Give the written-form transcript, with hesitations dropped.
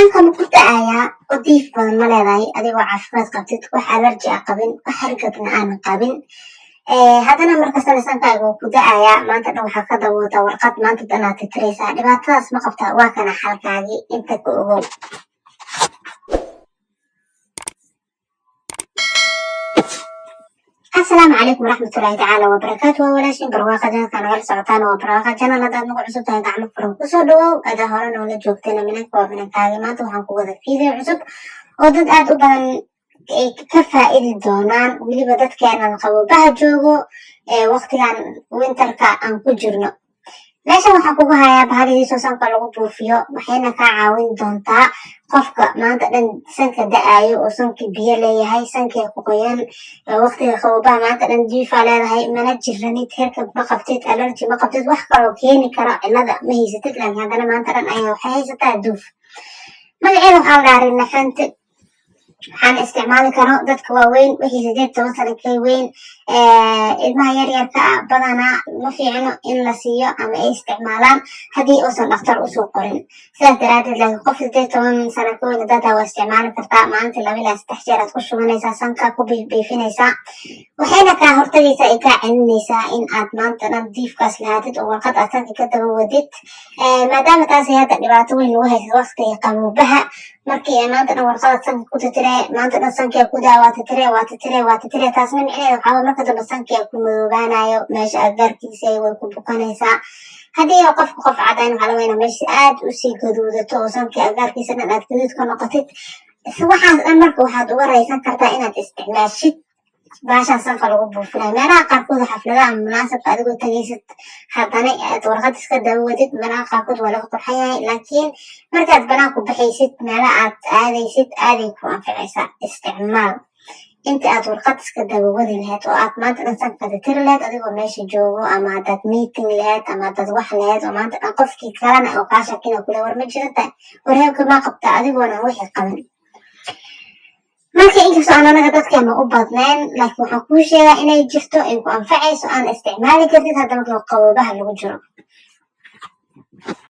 Sanka ma ku da'ayaa oo diif badan ma leedahay adigoo caafimaad qabtid, wax allergy ah qabin, wax hargabna aanan qabin? Haddana markastana sankaaga wuu ku da'ayaa, maanta dhan waxaa ka daboodaa warqad, maanta dhan aad titiraysaa. Dhibaatadaas ma qabtaa? Waa kana xalkaagii, inta ka ogow. Asalaamu calaykum waraxmatullaahi tacaala wabarakaatu. Waa walaashin Barwaaqa Channelka nagala socotaan waa Barwaaqa Channel. Haddaad nagu cusub tahay, gacmo furan kusoo dhawow. Adaa hore noola joogtayna, minanka waa minankaagi. Maanta waxaan ku wada video cusub oo dad aad u badan ay ka faa'idi doonaan, weliba dadkeenan qaboobaha joogo ee waqtigan winterka aan ku jirno. Meeshan waxaan kugu hayaa bahalihiisoo sanka lagu buufiyo, waxayna kaa caawin doontaa qofka maanta dhan sanka da-ayo oo sankii biyo leeyahay, sankii ku qoyan. Waqtiga qaboobaha maanta dhan diifaa leedahay, mana jiranid, herkab ma qabtid, allergy ma qabtid, wax kaloo keeni karo cilada ma haysatid, laakiin haddana maanta dhan ayaa waxay haysataa duuf. Magaceeda waxaa la dhahaa Rinafent. Waxaana isticmaali karo dadka waaweyn, wixii 18 sano ka weyn. Ilmaha yaryarka ah badanaa ma fiicno in la siiyo ama ay isticmaalaan haddii uusan dhakhtar usoo qorin. Sidaas daraadeed, laakiin qof 18 sano ka weyn haddaad tahay, waa isticmaali kartaa. Maalintii 2 ilaa 3 jeer aad ku shubanaysaa, sanka ku biifinaysaa, waxayna kaa hortagaysaa ay kaa celinaysaa in aad maanta dhan diifkaas lahaatid oo warqad aad sanka ka daba wadid, maadaama taasi hadda dhibaato weyn lagu haysa waqtiga qaboobaha. Markii ay maanta dhan warqadaad sanka ku titire, maanta dhan sankia ku daa, waa titire, waa titire, waa titire. Taasna micnaheeda waxaa waye marka dambe sankia ku madoobaanayo, meesha agagaarkiisa way ku bukanaysaa. Haddii qofka qof cadaan, waxaa laga yaabaa meesha aad usii gaduudato oo sankii agagaarkiisa dhan aad gaduud ka noqotid. Waxaas dhan marka waxaad uga raysan kartaa inaad isticmaashid baashaan sanka lagu buufinayo. Meelaha qaarkood, xafladaha munaasabka adigoo tagaysid, haddana aad warqad iska daba wadid, meelaha qaarkood waa laga qurxan yahay, laakiin markaad banaan ku baxaysid, meelaha aad aadaysid, aaday ku anficaysaa. Isticmaal inta aad warqad iska daba wadi lahayd oo aad maanta dhan sanka tiri lahayd adigoo meesha joogo, ama haddaad meeting lahayd, ama haddaad wax lahayd, oo maanta dhan qofkii kalena oo kaa shakina kule, "War ma jirata? War heebka maa qabta?" adigoona wixii qaban. Marka inkastoo aan anaga dadkeena u badnayn, laakiin waxaan kuu sheegaa inay jirto, ay ku anfacayso, aan isticmaali kartid hadda marka qaboobaha lagu jiro.